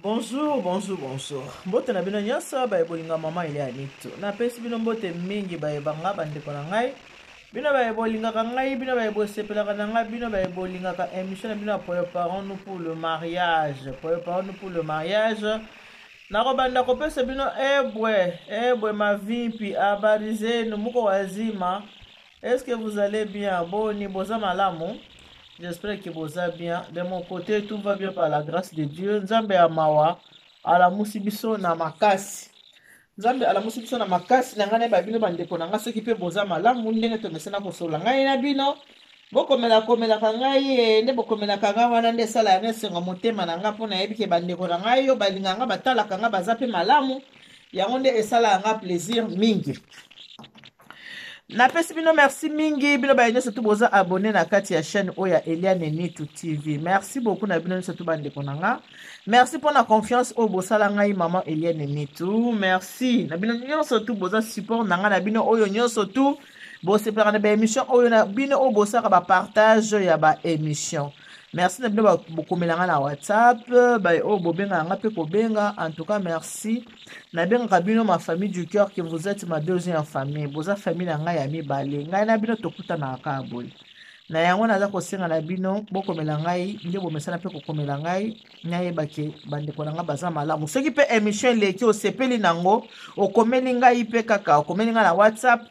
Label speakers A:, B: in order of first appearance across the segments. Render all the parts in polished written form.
A: Bonjour, bonjour, bonjour. Mbote na bino nyonso baye bolinga mama Elia Nitu. Napesi bino mbote mingi baye banga bandeko na ngai. Bino baye bolingaka ngai, bino baye bosepelaka na ngai, bino baye bolingaka émission na bino ya Préparons-nous pour le mariage. Préparons-nous pour le mariage. Nakobanda kopesa bino ebwe, ebwe mavimpi, habari zenu, muko wazima. Est-ce que vous allez bien? Boni, boza malamu? J'espère que boza bien. De mon côté, tout va bien par la grâce de Dieu. Nzambe ya mawa, alamusi biso na makasi. Nzambe alamusi biso na makasi na ngai nayeba bino bandeko na ngai soki mpe boza malamu ndenge tomesana kosolola ngai na bino bokomela komelaka ngai eh, nde bokomelaka ngai wana nde esala yango esengo motema na ngai mpo nayebi ke bandeko na ngai yo balingaka ngai batalaka ngai baza mpe malamu yango nde esalaka ngai plaisir mingi. Napesi bino merci mingi, bino baye nyonso tu boza abonné na kati ya chaîne oyo ya Eliane Nitu TV. Merci beaucoup na bino nyonso tu bandeko na nga. Merci mpona confiance oyo bosala ngai mama Eliane Nitu. Merci na bino nyonso tu boza support na nga, na bino oyo nyonso tu bosepelaka na baémission oyo, na bino oyo bosalaka bapartage ya baémission. Merci na bino bokomela nga na WhatsApp, baye oyo bobengaka nga mpe kobenga. En tout cas merci. Nabengaka bino ma famille du cœur, que vous êtes ma deuxième famille. Boza famille na ngai ya mibale. Ngai na bino tokutanaka kaka boye. Na yango naza kosenga na bino bokomela ngai nde bomesana mpe kokomela ngai, nayeba ke bandeko na ngai baza malamu. Soki mpe émission eleki osepeli nango, okomeli ngai mpe kaka okomeli ngai na WhatsApp,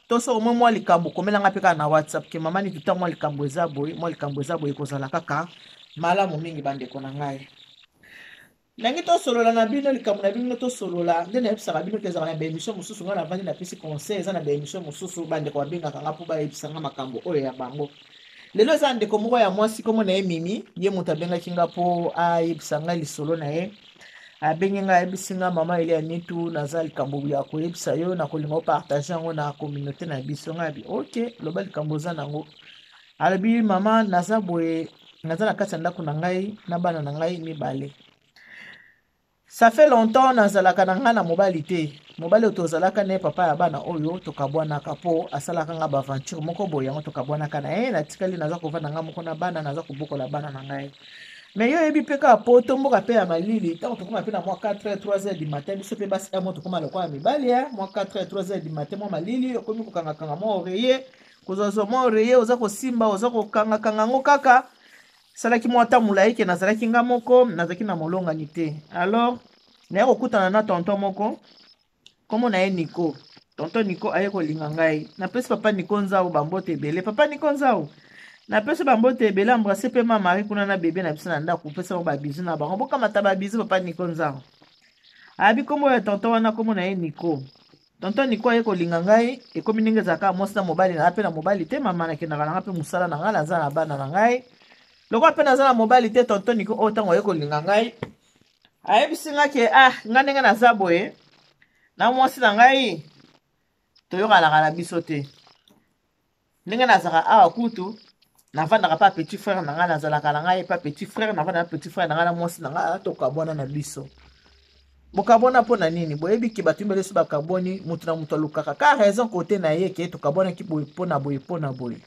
A: to soki omoi mwa likambo okomela ngai mpe kaka na WhatsApp ke mama Nituta, mwa likambo eza boye, mwa likambo eza boye, ekozala kaka malamu mingi bandeko na ngai. Nangi tosolola na bino likambo na bino tosolola nde nayebisaka bino ke ezalaka na baémission mosusu ngai navandi napesi conseil, eza na baémission mosusu bandeko babengaka nga mpo bayebisa nga makambo oyo ya bango. Lelo eza ndeko moko ya mwasi, kombo na ye Mimi, ye moto abengaki nga mpo ayebisa ngai lisolo na ye. Abengi ngai, ayebisi nga: "Mama Elia Nitu, naza likambo ya koyebisa yo, nakolinga opartage yango na communauté na biso." Ngai abi: "Ok, loba likambo oza nango." Alobi: "Mama, naza boye, naza na kati ya ndako na ngai na bana na ngai mibale. Ça fait longtemps nazalaka na ngai na mobali te. Mobali oyo tozalaka na ye, papa ya bana oyo, tokabwanaka mpo asalaka nga baaventure moko boye. Yango tokabwanaka na ye, natikali naza kovanda ngai moko na bana, naza kobokola bana na ngai. Mais yo oyebi mpe kaka poto, mboka mpe ya malili, ntango tokóma mpe na mwa 4 heures, 3 heures du matin, biso mpe basi mo tokóma lokola mibali ya mwa 4 heures, 3 heures du matin, mwa malili okomi kokangakanga mwa oreiller, kozwazwa mwa oreiller, oza kosimba, oza kokangakanga yango kaka. Salaki mwa ta molai ke nazalaki nga moko, nazalaki na molongani te. Alors naye kokutana na tonton moko, nkombo na ye Niko. Tonton Niko aye kolinga ngai. Napesi papa Niko Nzau bambote ebele. Papa Niko Nzau, napesi bambote ebele. Embrasse mpe ma Marie kuna na bebe na biso na ndako, opesa bango babizu na bango, bokamata babizu. Papa Niko Nzau ayabi nkombo ya tonton wana, nkombo na ye Niko. Tonton Niko aye kolinga ngai, ekomi ndenge ezalaka mwasi na mobali. Na mpe na mobali te mama, nakendaka na ngai mpe mosala na ngai, naza na bana na ngai lokola mpe naza na mobali te. Tonton Niko oyo, ntango aye kolinga ngai, ayebisi nga ke ah, ngai ndenge naza boye na mwasi na ngai toyokanaka na biso te. Ndenge nazalaka awa kutu navandaka pa petit frère na ngai, nazalaka na ngai pa petit frère, navandaka petit frère na ngai na mwasi na ngai, tokabwana na biso." Bokabwana mpo na nini? Boyebi ke bato mibale so bakabwani, moto na moto alukaka ka raison kote na ye ke tokabwanaki boye mpo na boye, mpo na boye.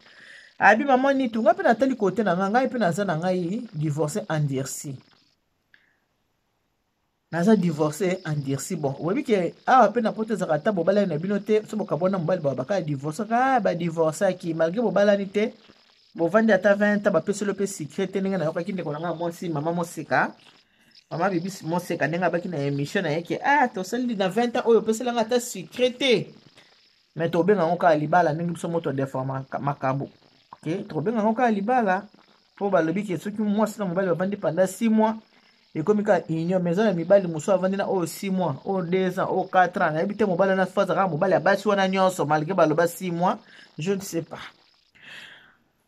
A: Abi: "Mama Nitu, ngai mpe natali kote na ngai, ngai mpe naza na ngai divorce endurci, naza divorce endurci. Bon, oyebi ke awa mpe na poto ezalaka ata bobalani na bino te, so bokabwana, mobali babaka divorce kaka, badivorcaki malgré bobalani te, bovandi ata 20 ans, bapeseli mpe secret te." Ndenge nayokaki ndeko na ngai mwasi, mama Moseka, mama Bibisi Moseka, ndenge abaki na émission na ye ke ah, tosali na 20 ans oyo, opeselanga ata secret te. Mais tobenga yango kaka libala, ndenge biso moto adeforma makambo. Ok, tokobenga yango kaka libala mpo balobi ke soki mwasi na mobali bavandi pendant 6 mois, ekomi kaka union. Mais eza na mibali mosusu avandi na oyo 6 mois, oyo 2 ans, oyo 4 ans, nayebi te. Mobali wana fa azalaka mobali ya basi wana nyonso malgré baloba 6 mois, je ne sais pas.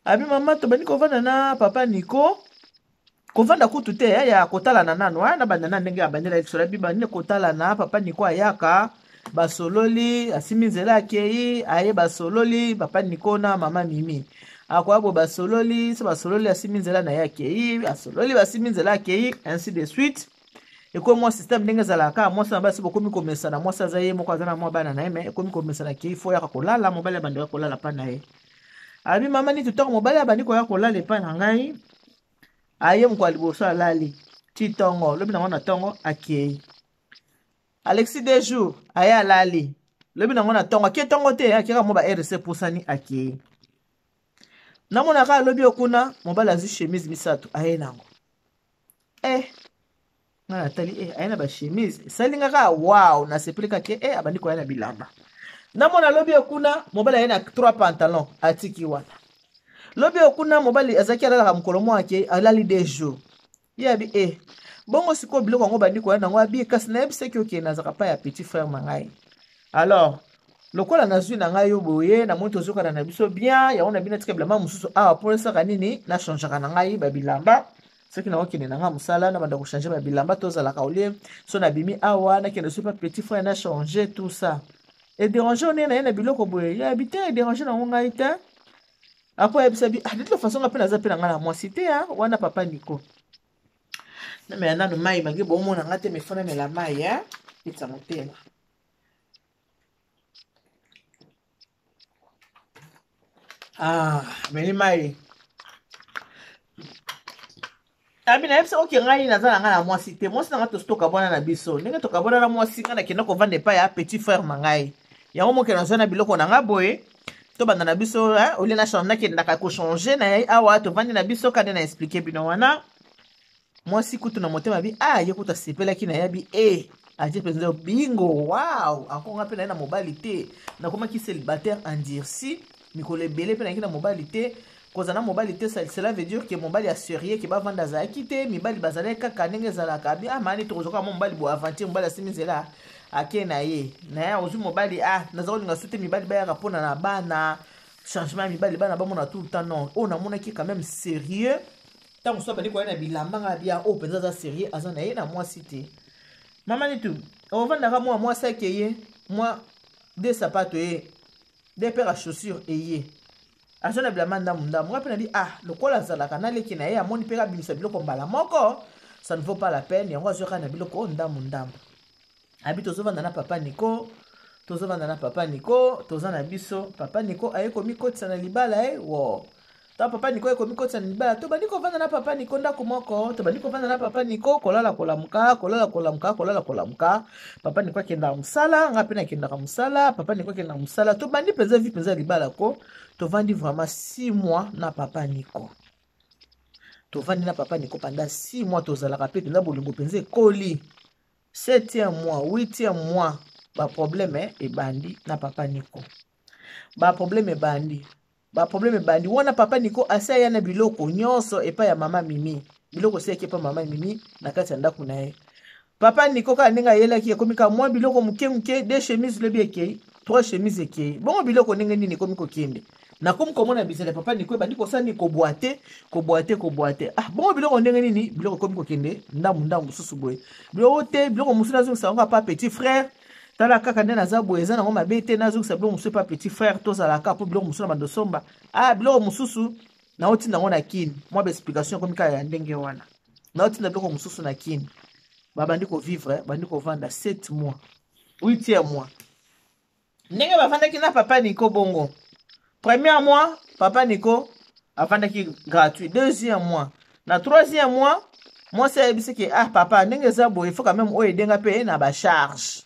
A: Abi: "Mama, tobandi kovanda na papa Nico, kovanda kutu te, ya kotalana nano na banda na ndenge abandela lisolo. Abi bandi kotalana, papa Niko ayaka, basololi, asimi nzela akei, aye, basololi, papa Niko na mama Mimi akoya boye, basololi, so basololi, asimi nzela na ye akei, asololi, basimi nzela akei, ainsi de suite. Ekomi mwa système ndenge ezalaka, mwasi na basi bokomi komesana. Mwasi aza ye moko, aza na mwa bana na ye, mais ekomi komesana kei fo yaka kolala, mobali abandaka kolala mpa na ye. Abi: "Mama Niti, ntango mobali abandi koya kolala epai na ngai, aye mokolo ya liboso alali. Ti ntongo, lobi nango na ntongo akei. Alexis deux jours aye alali. Lobi nango na ntongo ake ntongo te, akeka mwa ba RC epusani akei. Namonaka alobi yo kuna mobali azwi chemise misato aye nango. Eh, nga natali eh, aye na ba chemise esali nga kaka wow, nasepeli kaka eh, abandi koya na bilamba. Namona lobi yo kuna mobali aye na trois pantalons atiki wana. Lobi yo kuna mobali azalaki alalaka mokolo moko ake alali deux jours. Ye abi eh, bongo sikoyo biloko yango bandi koya nango abi kasi nayebisaki oke nazalaka pa ya petit frère na ngai. Alors lokola nazwi na ngai yo boye namoni tozokana na biso bien yango na bino atika bilamba mosusu awa mpo esaka nini na changeaka na ngai babilamba soki nakokende na ngai mosala na banda kochange babilamba tozalaka olie so nabimi awa nakende so pa petit frère na change tout ça ederange one na ye na biloko boye ya bi te ederange nango ngai te apo ayebisa bi ah de toute façon nga mpe naza mpe na ngai na mwasi te ya wana papa Nico namela nanu mai mange bomona nga te mefo namela mai ya etisa motema. Ah, meli mai abi nayebisa oke ngai naza na ngai na mwasi te mwasi na ngai tosi tokabwana na biso ndenge tokabwana na mwasi ngai nakenda kovanda epai ya petit frère na ngai yango moke nazwa na biloko na ngai boye tobanda na biso olie na change nakendaka kochange na ye awa tovandi na biso kande na explike bino wana mwasi kutu na motema bi ah ye kutu asepelaki na ye bi e eh, atie mpenza bingo wow akonga mpe na ye na mobali te nakomaki célibataire endurci mikolo ebele mpe nayaki na mobali te kozala na mobali te cela veut dire que mobali ya sérieux ke bavanda azalaki te mibali bazalaki kaka ndenge ezalaka bi ah mani tokozwaka mwa mobali bo aventure mobali asimi nzela ake na ye na ye ozwi mobali ah naza kolinga su te mibali bayaka mpona na bana changement ya mibali bana bamona tout le temps non oyo namonaki quand même sérieux ntango mosusu abandi koya na bilamba ngai abia oyo mpenza aza sérieux aza na ye na mwasi te mama nitu ovandaka mwa mwasi akeye mwa de sapato ye de paire ya chaussure eye aza na bilamba ndambu ndambu ngai mpe nabi ah lokola azalaka na leki na ye amoni mpe abimisa biloko mbala moko ça ne vaut pas la peine yango azwaka na biloko oyo ndambu ndambu abi tozovanda na papa Nico tozovanda na papa Nico toza na biso papa Nico aye komikotisa na libala ye wo ta papa Nico aye komikotisa na libala tobandi kovanda na papa Nico ndako moko tobandi kovanda na papa Nico kolala kolamuka kolala kolamuka kolala kolamuka papa Nico akendaka mosala ngai mpe nakendaka mosala papa Nico akendaka mosala tobandi mpenza vi mpenza libala ko tovandi vraiment 6 mois na papa Nico tovandi na papa Nico pendant 6 mois tozalaka mpe mpenza bolingo mpenza ekoli 7e mois 8e mois baproblème ebandi na papa Nico baproblème ebandi baproblème ebandi wana papa Nico asi aya na biloko nyonso epai ya mama Mimi biloko esi ayaki epai mama Mimi na kati ya ndako na ye papa Nico kaka ndenge ayelaki ekomi kaka mwa biloko moke moke de chemise lobi ekei trois chemise ekei bongo biloko ndenge nini ekomi kokende nakomi komona bizala papa Nico ebandi kosala nini kobwa te kobwa te kobwa te ah bongo biloko ndenge nini biloko ekomi kokende ndambu ndambu mosusu boye biloko te biloko mosusu nazongisa yango apa petit frère tala kaka nde naza boye eza nango mabe te nazongisa biloko mosusu epa petit frère tozalaka mpo biloko mosusu na bando somba ah biloko mosusu naotinda yango na kini mwa baexplication ekomi kaka ya ndenge wana naotinda biloko mosusu na kini babandi kovivre bandi kovanda 7 mois 8e mois ndenge bavandaki na papa Nico bongo premier mois papa Nico avandaki gratuit deuxième mois na troisième mois mwasi ayebisi ke ah papa ndenge eza boye faut quand même oyo edenga mpe na bacharge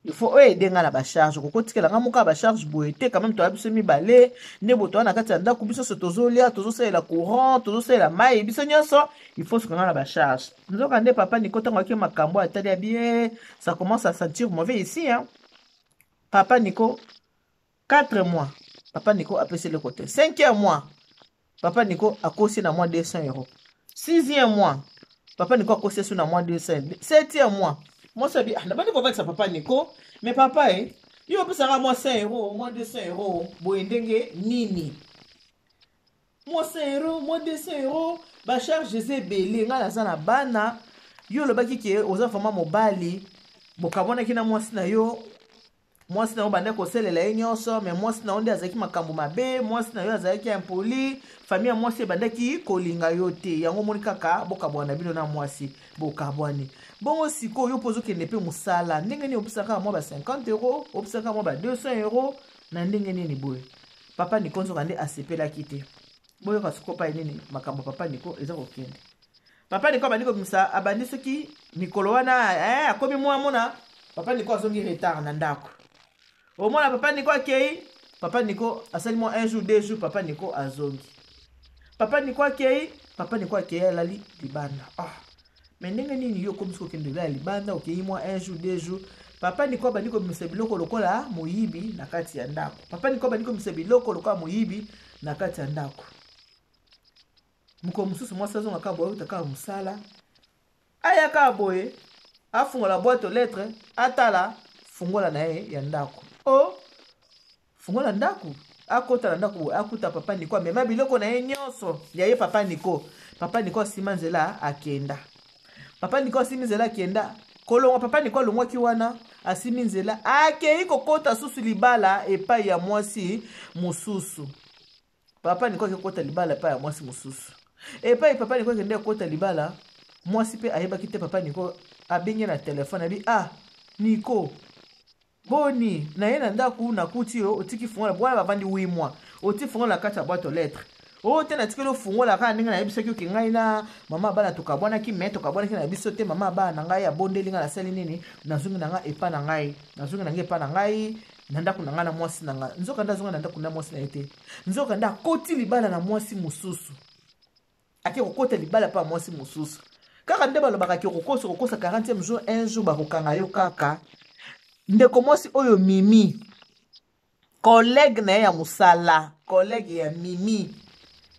A: il faut oyo edenga na bacharge okokotikela nga moko ya bacharge boye te quand même toya biso mibale nde boye toya na kati ya ndako biso nyonso tozolia tozosalela courant tozosalela mai biso nyonso il faut soka nga na bacharge nzoka nde papa Nico ntango ake makambo atali ya bien ça commence à sentir mauvais ici hein papa Nico 4 mois papa Nico apesi eloko te 5e mois papa Nico akosi na mwa 200 euros 6e mois papa Nico akosi esu na mwa 200 7e mois mwasi abi ah, nabandi kovandisa papa Nico mais papa e yo opesaka mwa 100 euros mwa 200 euros boye ndenge nini mwa 100 euros mwa 200 euros bacharge eza ebele ngai naza na bana yo olobaki ke oza vraiment mobali bokabwanaki na mwasi na yo mwasi na yo banda kosalela ye nyonso me mwasi na yo nde azalaki makambo mabe mwasi na yo azalaki impoli famille ya mwasi ebandaki kolinga yo te yango omoni kaka bokabwana bino na mwasi bokabwani bongo sikoyo yo mpo ozokende mpe mosala ndenge nini opesaka mwa ba 50 euro opesaka mwa ba 200 euro na ndenge nini boye papa Nico nzoka nde asepelaki te boyoka sikoyo pai nini makambo papa Nico eza kokende. Papa Niko abandi kobimisa, abandi soki mikolo wana akomi mwa mona Papa Niko azongi retard na ndako. Omona Papa Niko akei, Papa Niko asali mwa un jour, 2 jours, Papa Niko azongi. Papa Niko akei, Papa Niko akei alali libanda. Ah, mais ndenge nini yo okomisi kokende olala libanda, okei mwa un jour, 2 jours? Papa Niko abandi kobimisa biloko lokola moyibi na kati ya ndako. Papa Niko abandi kobimisa biloko lokola moyibi na kati ya ndako. Mokolo mosusu mwasi azonga kaka boye, auta kaka mosala, aya kaka boye, afungola boîte aux lettres, atala fungola na ye ya ndako. O fungola ndako, akota na ndako boye, akuta Papa Niko amema biloko na ye nyonso ya ye Papa Niko. Papa Niko asima nzela akenda. Papa Niko asimi nzela akenda. Kolongwa Papa Niko alongwaki wana, asimi nzela akei kokota susu libala epai ya mwasi mosusu. Papa Niko akekota libala epai ya mwasi mosusu. Epai Papa Niko akende akota libala, mwasi mpe ayebaki te. Papa Niko abengi na telefone, abi: ah Niko, boni, na ye na ndako nakuti yo otiki fungola bwana, bavandi 8 mois, oti fungola na kati ya boîte aux lettres. Oyo te, natikeli ofungola kaka ndenge nayebisaki oke ngai na mama bana tokabwanaki, me tokabwanaki na biso te. Mama bana na ngai abondeli ngai, nasali nini, nazongi na ngai epa na ngai, nazongi na ngai epa na ngai na ndako na ngai na mwasi na ngai. Nzoka nde azonga na ndako na mwasi na ye te, nzoka nde akoti libala na mwasi mosusu. Ake kokota libala mpe ya mwasi mosusu. Kaka nde balobaka ke okokosa, okokosa 40e jour, un jour bakokanga yo kaka. Ndeko mwasi oyo Mimi, collègue na ye ya mosala, collègue ya Mimi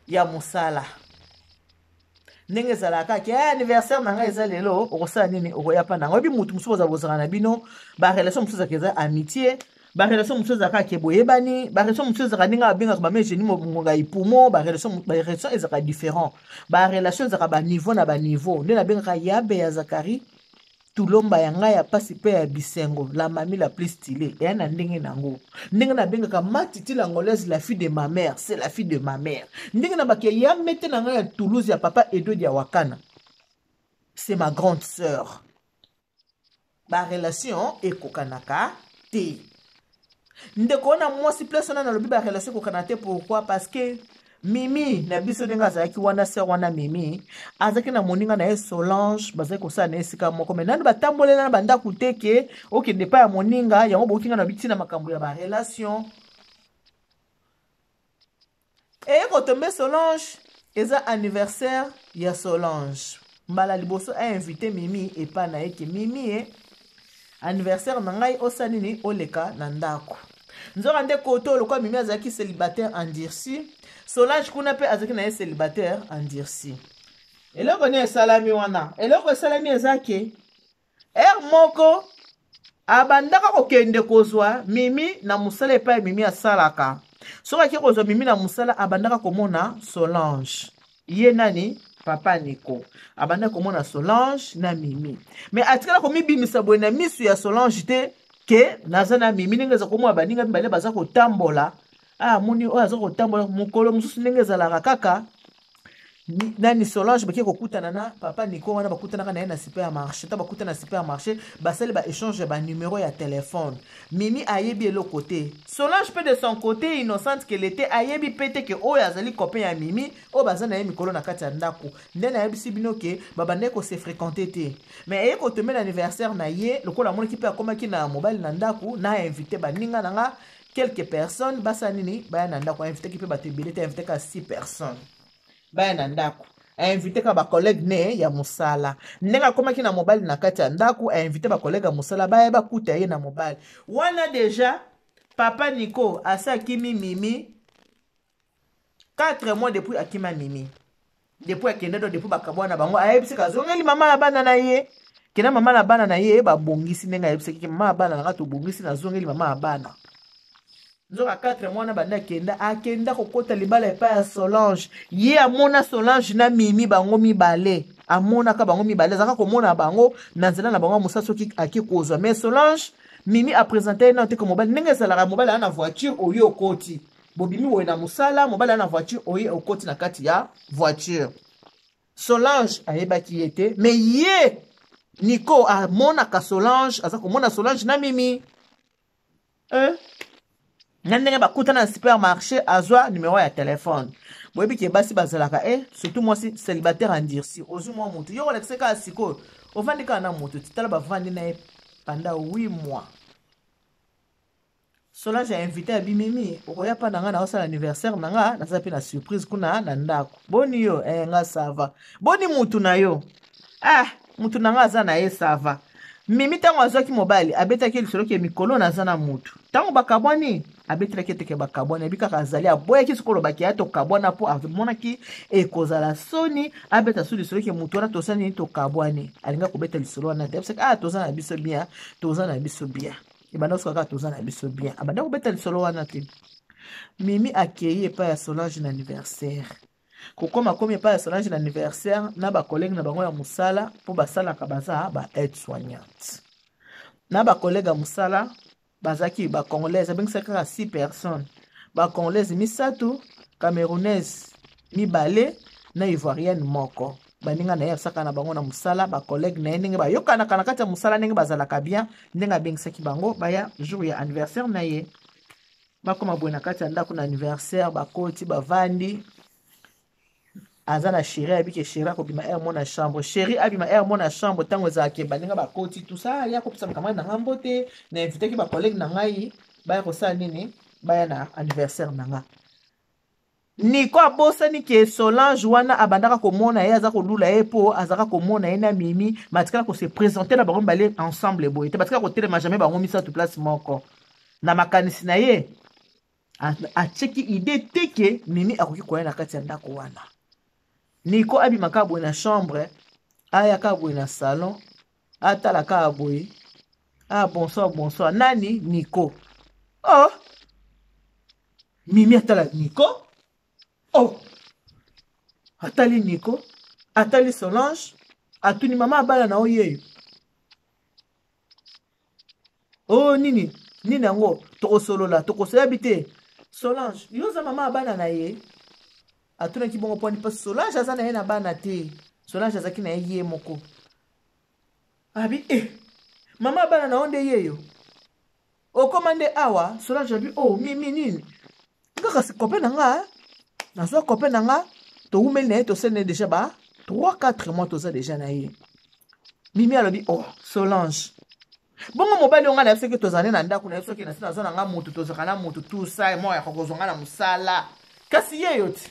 A: ya mosala, ndenge ezalaka ke anniversaire na ngai eza lelo, okosala nini, okoya mpa na ngai. Oyebi motu mosusu boza bozala na bino barelation mosusu ezalaka eza amitié, barelation mosusu ezalaka ke boyebani, barelation mosusu ezalaka ndenge babengaka bame genie mongonga ipumo. Barelation ezalaka différent, barelation ezalaka baniveau na baniveau. Nde nabengaka yabe ya Zakari Tulomba ya ngai ya pasi mpe ya bisengo, la mami la plus stylée, eya na ndenge nango. Ndenge nabengaka Matiti l'Angolaise, la fille de ma mère, c'est la fille de ma mère. Ndenge na bake ya mete na ngai ya Toulouse ya papa Edo Diawakana, c'est ma grande sœur. Barelation ekokanaka te. Ndeko wana mwasi, place wana nalobi barelation ekokana te. Pourquoi? Parce que Mimi na biso, ndenge azalaki wana, sœur wana Mimi azalaki na moninga na ye Solange, bazalaki kosala na esika moko, me nanu batambolela na bandako te ke okende epai ya moninga yango. Bokinga na bitina makambo ya barelation eye kotombe. Solange, eza anniversaire ya Solange, mbala liboso ainvite Mimi epai na ye ke Mimi e anniversaire na ngai, osala nini, oleka na ndako. Nzoka nde koto lokola Mimi azalaki célibataire endurci, Solange kuna mpe azalaki na ye célibataire endurci. Eloko nini esalami wana? Eloko esalami eza ke heure moko abandaka kokende kozwa Mimi na mosala epai Mimi asalaka. Soki ake kozwa Mimi na mosala, abandaka komona Solange. Ye nani? Papa Niko abandaki komona Solange na Mimi, me atikala komibimisa boye na misu ya Solange te ke naza na Mimi. Ndenge eza komona baninga mibale baza kotambola, amoni oyo aza kotambola. Mokolo mosusu, ndenge ezalaka kaka, nani, Solange bake kokutana na Papa Niko wana, bakutanaka na ye na supermarché. Ta bakutana na supermarché, basali baéchange ya banumero ya telefone. Mimi ayebi eloko te. Solange mpe de son côté, innocente qu'elle était, ayebi mpe te ke oyo azali copain ya Mimi oyo baza na ye mikolo na kati ya ndako. Nde nayebisi bino ke babandaki kose fréquenter te. Mais eye kotombe na anniversaire na ye, lokola amonaki mpe akomaki na mobali na ndako, na invité baninga na nga quelques personnes, basala nini, baya na ndako. Ainvitaki mpe bato ebele te, ainvitaki 6 personnes baya na ndako, ainvite kaka bacollègue ne ya mosala. Ndenge akomaki na mobali na kati ya ndako, ainvite bacollègue ya mosala baya bakuta ye na mobali wana. Déjà Papa Nico asi akimi Mimi 4 mois. Depuis akima Mimi, depuis akende do, depuis bakabwana bango, ayebisaka azongeli mama na bana na ye, kena mama na bana na ye babongisi. Ndenge ayebisaki ke mama ya bana na nga tobongisi, nazongeli mama ya bana. Nzoka 4 mois na banda akenda, akenda kokota libala epai ya Solange. Ye amona Solange na Mimi bango mibale, amonaka bango mibale, azalaka komona bango na nzela na bango ya mosala soki ake kozwa. Mais Solange, Mimi apresente ye nano te ke mobali. Ndenge ezalaka, mobali aa na voiture, oyo okoti, bobimi boye na mosala, mobali aa na voiture, oye okoti na kati ya voiture. Solange ayebaki ye te, mais ye Nico amonaka Solange, aza komona Solange na Mimi na ndenge bakutana na supermarché, azwa numero ya telefone. Boyebi ke basi bazalaka e surtout mwasi célibataire endurci, ozwi mwa motu yo kolakisa kaka sikoyo ovandi kaka na motu, titala bavandi na ye pendant 8 mois. Solange a invité abi Mimi, okoya pa na nga, naosala anniversaire na nga, naza mpe na surprise kuna na ndako. Boni yo? Eh, nga ça va. Boni mutu na yo? Ah, mutu na nga aza na ye, ça va. Mimi ntango azwaki mobali, abetaki lisolo ke mikolo naza na mutu. Ntango bakabwani, abetelaki ete ke bakabwani, abi kaka azali aboyaki soki olobaki ya tokabwana, mpo amonaki ekozala soni abeta so lisolo ke mutu wana tosali nini, tokabwani. Alinga kobeta lisolo wana te, abisaki ah, toza na biso bien, toza na biso bien. Ebanda kosuka kaka toza na biso bien, abanda kobeta lisolo wana te. Mimi akei epai ya Solange na anniversaire. Kokoma komi epai ya Solange na anniversaire na bakolege na bango ya mosala, mpo basalaka baza ba aide soignante na bakolege ya mosala, bazalaki bacongolaise, abengisaki kaka 6 personnes: bacongolaise misato, camerounaise mibale na ivoirienne moko. Baninga na ye asaka na bango na mosala, bacollègue na ye, ndenge bayokanaka na kati ya mosala, ndenge bazalaka bien, ndenge abengisaki bango baya jour ya anniversaire na ye. Bakoma boye na kati ya ndako na anniversaire, bakoti, bavandi, aza na chéri, ayebi ke chéri akobima aire mo na chambre. Chéri abima aire mo na chambre, ntango ezalaka baninga bakoti, tout ça, ya kopesa makambo na ngai mbote, na invitaki bacollègue na ngai baya kosala nini, baya na anniversaire na nga. Niko abosani ke Solange wana abandaka komona ye, aza kolula ye mpo azalaka komona ye na Mimi. Batikala kose présenter na bango mibale ensemble boye te, batikala kotelema jamais bango misato place moko. Na makanisi na ye, atieki idée te ke Mimi akoki koya na kati ya ndako wana. Niko abima kaka boye na chambre, aya kaka boye na salon, atala kaka boye: "Ah, bonsoir, bonsoir." Nani? Niko. Oh, Mimi atala Niko. Oh, atali Niko, atali Solange, atuni: "Mama abala na oyeyo o oh, nini nini yango tokosolola, tokosoyabi te." "Solange, yo oza mama abana na ye?" Atunaki bongo mponi mpo Solange aza na ye na bana te. Solange azalaki na ye ye moko. Abi e mama abana na yo nde yeyo, okoma nde awa? Solange abi: "Oh Mimi, nini kaka si copain na nga, nazwa copain na nga, towumeli na ye, tosali na ye déjà ba 3 4 mois, toza déjà na ye." Mimi alobi: "Oh Solange, bongo mobali oyo ngai nayebi soki tozali na ndako na ye, soki nasi nazwa na nga motu, tozalaka na motu tusa mo yaka kozwa nga na mosala, kasi ye yo ti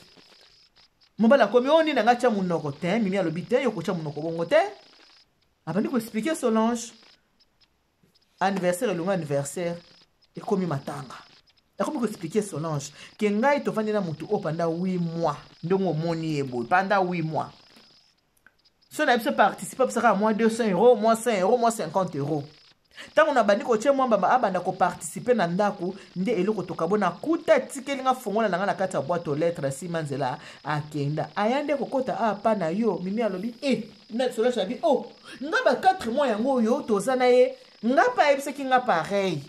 A: mobali akomi oyo nini na ngai, tya monoko te." Mimi alobi: "Te, yo kotya monoko bongo te." Abandi koexpliquer Solange anniversaire elongo, anniversaire ekomi matanga. Akomi koexpliquer Solange ke ngai tovandi na motu oyo pendant 8 mois, ndenge omoni ye boye, pendant 8 mois so na biso participe, apesaka mwa 200 euro, mwa 100 euro, mwa 50 euro. Ntango nabandi kotia mwa mbamba, abanda koparticiper na ndako, nde eloko tokabona. Kuta atikeli nga fongola na nga na kati ya boîte aux lettres, nsima nzela akenda, aya nde kokota apa na yo." Mimi alobi e na Solange abi: "Oh, nga ba 4 mois yango oyo toza na ye, nga mpe ayebisaki nga pareil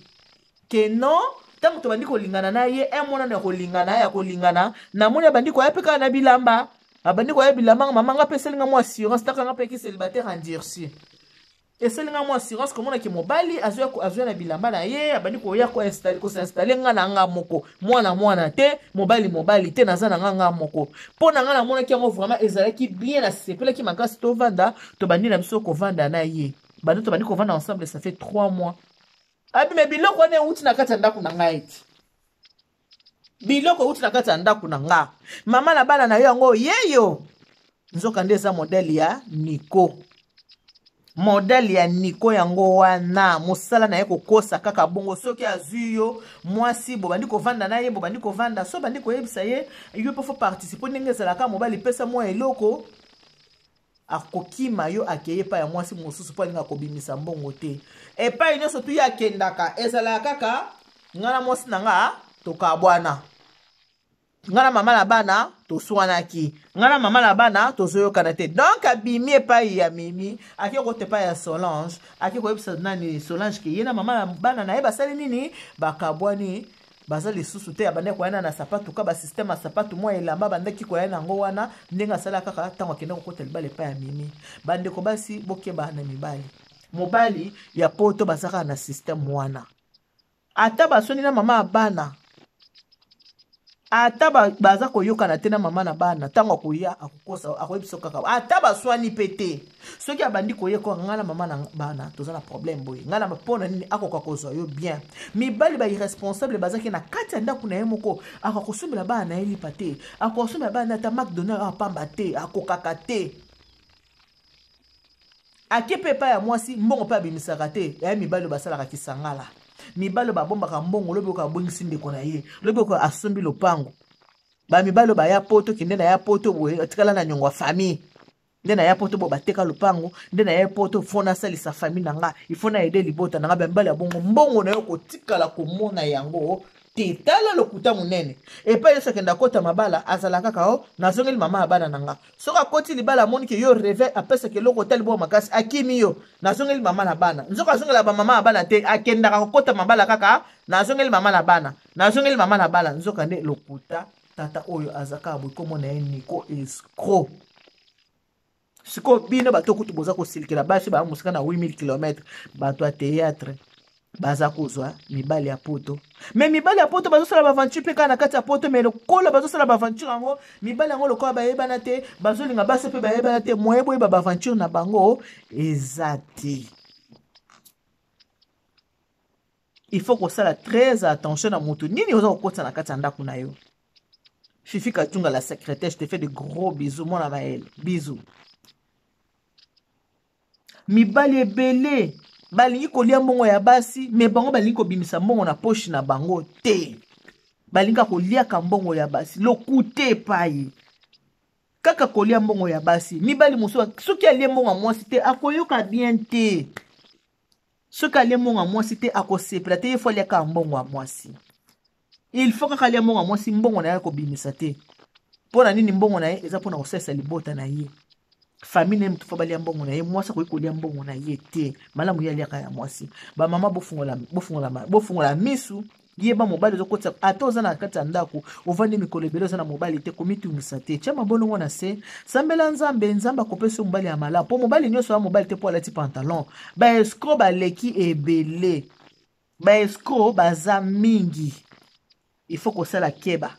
A: ke non, ntango tobandi kolingana na ye, un mois nano ya kolingana, ya kolingana, namoni abandi koya mpe kaka na bilamba, abandi koya bilamba. Mama nga mpe esalinga mwa assurance, taka nga mpe ki célibataire endurci, esalinga mwa assurance komonaki mobali azwa na bilamba na ye, abandi koya kos'installer. Nga na nga moko, mwana mwana te, mobali mobali te, naza na nga nga moko. Mpo na nga namonaki yango vraiment ezalaki bien, nasepelaki makasi. Tovanda, tobandi na biso kovanda na ye, bandi tobandi kovanda ensemble, ça fait 3 mois." Abi: "Me biloko wana euti na kati ya ndako na ngai ti, biloko euti na kati ya ndako na nga, mama na bana na yo yango yeyo." Nzoka nde eza modèle ya Niko, modèle ya Niko yango wana. Mosala na ye kokosa kaka bongo. Soki azwi yo mwasi, bobandi kovanda na ye, bobandi kovanda, so bandi koyebisa ye: "Yo mpo faut participer, ndenge ezalaka, mobali pesa mwa eloko," akokima yo, akeye epai ya mwasi mosusu, mpo alinga kobimisa mbongo te. Epai nyonso tu ye akendaka, ezalaka kaka: "Nga na mwasi na nga tokabwana, nga na mama na bana toswanaki, nga na mama na bana tozoyokana te." Donc abimi epai ya Mimi, ake kota epai ya Solange, ake koyebisa nani, Solange, ke ye na mama na bana na ye basali nini, bakabwani, baza lisusu te. Abandaki koya na sapatu ka basystème ya sapatu, mwa elamba abandaki koya nango wana, ndenge asala kaka ntango akende kokota libala epai ya Mimi. Bandeko basi, bokeba na mibali. Mobali ya poto baza kaka na système wana. Ata basoni na mama ya bana, Ata baza koyokana te na mama na bana, ntango akoya akokosa, akoyebisa kaka ata baswani mpe te. Soki abandi koyekola, ngai na mama na bana toza na problème boye, ngai na mpo na nini akoka kozwa yo bien. Mibali ba irresponsable bazaki na kati ya ndako na ye moko, akoka kosombela bana na ye lipa te, akoka kosombela bana na ata McDonald apamba te, akokaka te. Ake mpe epai ya mwasi, mbongo mpe abimisaka te. Ya mibali oyo basalaka kisangala, mibali oyo babombaka mbongo, lobi oyo abongisi ndeko na ye, lobi oyo asombi lopango. Bamibali oyo baya poto, kende na ya poto boye, atikala na nyongo ya famille. Nde na ya poto bo bateka lopango, nde na ya poto fo nasalisa famille na nga, ifo na aide libota na nga. Bamibali ya bongo, mbongo na yo kotikala komona yango te. Tala lokuta monene. Epai nyonso akenda akota mabala, azala kaka o nazongeli mama ya bana na nga. Soki akoti libala, amoni ke yo reve apesaka eloko, otali bongo makasi, akimi yo, nazongeli mama na bana. Nzoka azongela bamama ya bana te, akendaka kokota mabala kaka nazongeli mama na bana, nazongeli mama na bana. Nzoka nde lokuta. Tata oyo aza kaka boye, komona ye Niko escro. Sikoyo bino bato kutu boza kosilikela basi baya mosika na 8000 km, bato ya théâtre baza kozwa mibali ya poto. Me mibali ya poto bazosala baaventure mpe kaka na kati ya poto. Me lokola bazosala baaventure yango, mibali yango lokola bayebana te, bazolinga basi mpe bayebana te, moye boyeba baaventure na bango eza te. Il faut kosala très attention na moto nini oza kokotisa na kati ya ndako na yo. Fifi Katunga la secrétaire, je te fais de gros bisous, mwana mayele, bisous. Mibali ebele balingi kolia mbongo ya basi, me bango balingi kobimisa mbongo na poche na bango te, balingi koliaka mbongo ya basi. Lokute epai kaka kolia mbongo ya basi. Mibali mosusu soki alie mbongo ya mwasi te, akoyoka bien te. Soki alie mbongo ya mwasi te, akosepela te. Ye fo aliaka mbongo ya mwasi, il faut kaka alia mbongo ya mwasi. Mbongo na ye akobimisa te. Mpo na nini? Mbongo na ye eza mpona kosalisa libota na ye, famille na ye. Motu fo balia mbongo na ye, mwasi akoki kolia mbongo na ye te. Malamu ye aliaka ya mwasi. Bamama, bofungola, bofungola, bofungola misu. Yeba mobali ozokotisa. Ata oza na kati ya ndako, ovandi mikolo ebele, oza na mobali te, komitungisa te. Tia mabolongo na se, sambela Nzambe, Nzambe akopesa yo mobali ya malamu. Mpo mobali nyonso ya mobali te mpo alati pantalon. Baescro baleki ebele, baescro baza mingi. Il faut kosala keba,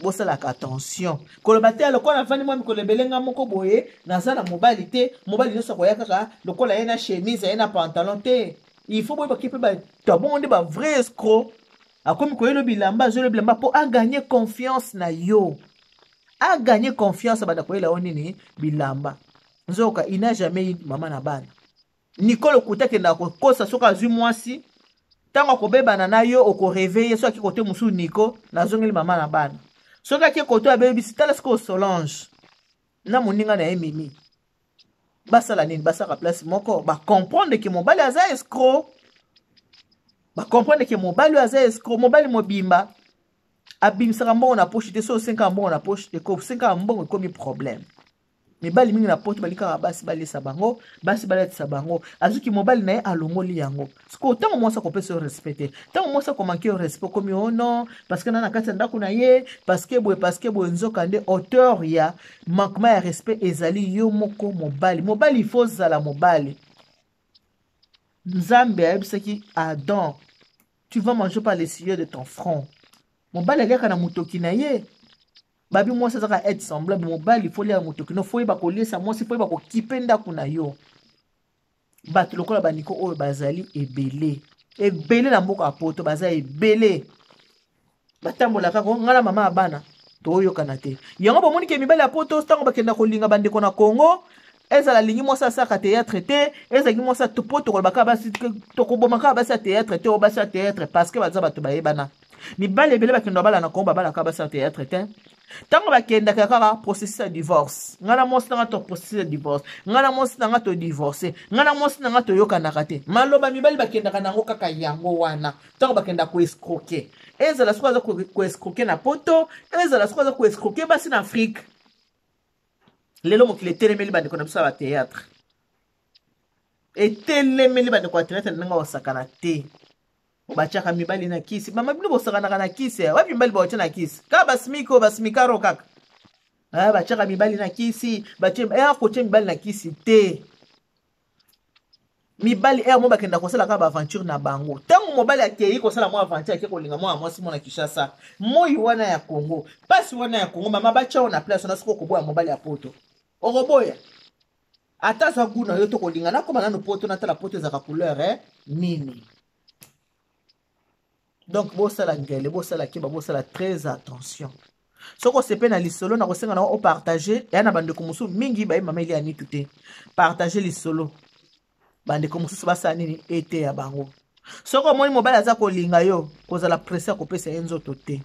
A: bosalaka attention. Koloba te lokola nafandi mwa mikolo ebele nga moko boye, naza na mobali te, mobali nyonso akoya kaka lokola ye na chemise, ye na pantalon te. Il faut boyebaki mpe bato abongo nde bavrai escro. Akomi koyelo bilamba, azoyelo bilamba mpo aganye confiance na yo, aganye confiance, abanda koyela yo nini? Bilamba. Nzoka il n'a jamais eu mama na bana. Nicole okuta akendaka kokosa. Soki azwi mwasi, ntango akobebana na yo, okoreve ye. Soki ake kote mosusu, Niko nazongeli mama na bana. Soki ake kote, abebisi. Tala sikoyo Solange na moninga na ye Mimi, basala nini? Basalaka place moko, bacomprendre ke mobali aza escro, bacomprendre ke mobali oyo aza escro. Mobali mobimba abimisaka mbongo na poche te. So osenkaka mbongo na poche, osenkaka mbongo, ekomi problème. Mibali mingi na poto balikaka basi balesa bango, basi balatisa bango. Azuki mobali na ye, alongoli yango. Sikoyo ntango mwasi akopesa yo respect te, ntango mwasi akomanke yo respect, okomi o oh non, parce que na na kati ya ndako na ye, parce que boye, parce que boye. Nzoka nde auteur ya manquement ya respect ezali yo moko mobali. Mobali, il faut ozala mobali. Nzambe ayebisaki Adam: "Tu vas manger par les sueurs de ton front." Mobali aliaka na motoki na ye. Babi mwasi azaka aide semblable. Mobali fo lia motoki no, fo yeba koliesa mwasi, fo yeba kokipe ndako na yo. Bato lokola baniko oyo bazali ebele ebele na mboka ya poto, baza ebele, batambola kaka ngai na mama ya bana toyokana te. Yango bomoni ke mibali ya poto, ntango bakenda kolinga bandeko na Congo, ezala alingi mwasi asalaka théâtre te, ezalaki mwasi po tokoloba kaka basi, tokoboma kaka basi ya théâtre te, o basi ya théâtre, parce que baza bato bayebana. Mibali ebele bakenda bala na Kongo, babalaka basi ya théâtre te. Ntango bakendaka kaka processus ya divorce, ngai na mwasi nanga to processus ya divorce, ngai na mwasi nanga to divorce, ngai na mwasi nanga toyokanaka te. Maloba mibali bakendaka nango kaka yango wana ntango bakenda koescroke. Ezala soki aza koescroke na poto, ezala soki aza koescroke basi na Afrike. Lelo mokili etelemeli bandeko na biso ya batheatre, etelemeli bandeko ya theatre ndenge osakana te. Batiaka mibali na kisi. Mama, bino bosakanaka na kisi. Wapi mibali baotya na kisi? Kaka basimiko, basimikaro kaka. Ah, batiaka mibali na kisi, batie eh, akotia mibali na kisi te. Mibali ere mo bakenda kosala kaka baaventure na bango. Ntango mobali akei kosala mwa aventure, ake kolinga mwana mwasi mwana Kinshasa, moi wana ya Congo, mpasi wana ya Congo, mama batya yo na place wana. Soki okoboya mobali ya Poto, okoboya ata aza gu na yo to kolinga nakoma nanu Poto, natala Poto ezalaka couleur eh, nini. Donc bosala ngele, bosala keba, bosala très attention. Soki osepe na lisolo, na kosenga na opartage ya na bandeko mosusu mingi baye mama Elia Nitu te. Partage lisolo, bandeko mosusu basala nini, eteya bango. Soki omoni mobali aza kolinga yo, kozala presse ya kopesa ye nzoto te.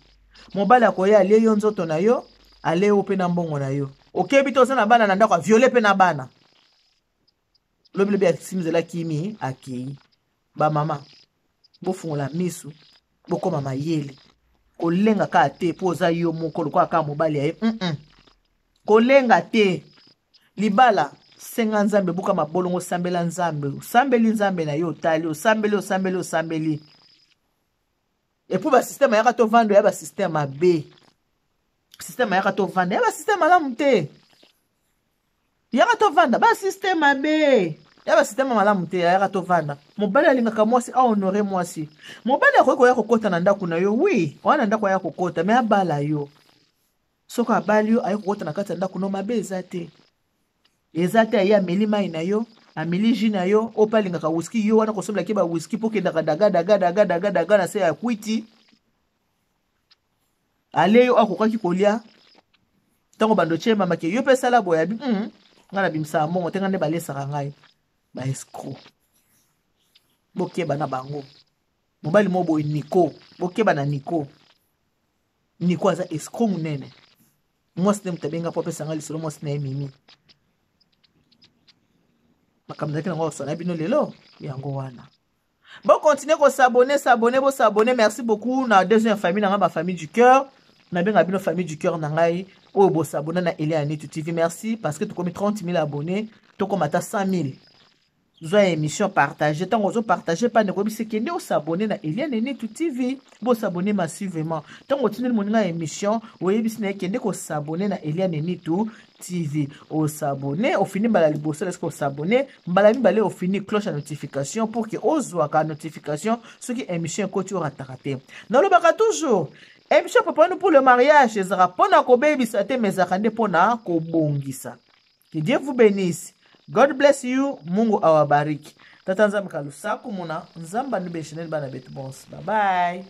A: Mobali akoya, alie yo nzoto na yo, alie yo mpe na mbongo na yo. Okebi te, oza na bana na ndako, aviole mpe na bana. Lobilobi asimizela kimi akei. Bamama, bofungola misu, bokoma mayele. Kolenga kaka te mpo oza yo moko lokola kaka mobali ya ye. Kolenga te. Libala, senga Nzambe, buka mabolongo, osambela Nzambe, osambeli Nzambe na yo, otali, osambeli, osambeli, osambeli. Et puis basystème ayaka tovanda ya basystème mabe, système ayaka tovanda ya basystème malamu te. Yaka tovanda, basystème mabe ya basystème malamu te. Yaka tovanda, mobali alingaka mwasi ahonore mwasi. Mobali akoki koya kokɔta na ndako na yo, wi wana ndako aya kokɔta, me abala yo. Soki abali yo, aye kokɔta na kati ya ndako no, mabe eza te, eza te. Aye, ameli mai na yo, ameli jus na yo. Oyo mpe alingaka whisky, yo wana kosombelaki ba whisky mpo okendaka daga daga daga daga daga na se ya kwiti. Ale yo akokaki kolia ntango bando tie mamake yo mpe sala boye abi ngai nabimisaka mbongo te, ngai nde balesaka ngai. Baescroc, bokeba na bango. Mobali mo boye Niko, bokeba na Niko. Niko aza escroc monene. Mwasi nde moto abenga mpo apesa ngai lisolo, mwasi na ye Mimi. Makambo ezalaki nango kosala bino lelo yango wana. Bokontinue kosabone, sabone, bosabone. Merci beaucoup na deuxième famille na ngai, bafamille du cœur. Nabenga bino famille du cœur na ngai oyo bosabona na Elia Nitu TV. Merci parce que tokomi 30 000 abonnés, tokoma ata 100 000. Zwa émission, partage. Ntango ozopartage pa ndeko, oyebisi kende osabone na Eliane Nitu TV, bosabone massivement. Ntango otindeli moninga ya émission, oyebisi na ye kende kosabone na Eliane Nitu TV, osabone, ofini mbala liboso leske, osabone mbala mibale, ofini cloche ya notification pour que ozwaka notification soki émission ekoti, orataka te. Nalobaka toujours, émission Préparons-nous pour le mariage ezalaka mpona kobebisa te, mais ezalaka nde mpona kobongisa. Que Dieu vous bénisse. God bless you. Mungu awabariki. Tata Nzambe kalusaku muna Nzambe anubesheneli bana betu bonse. Bye bye.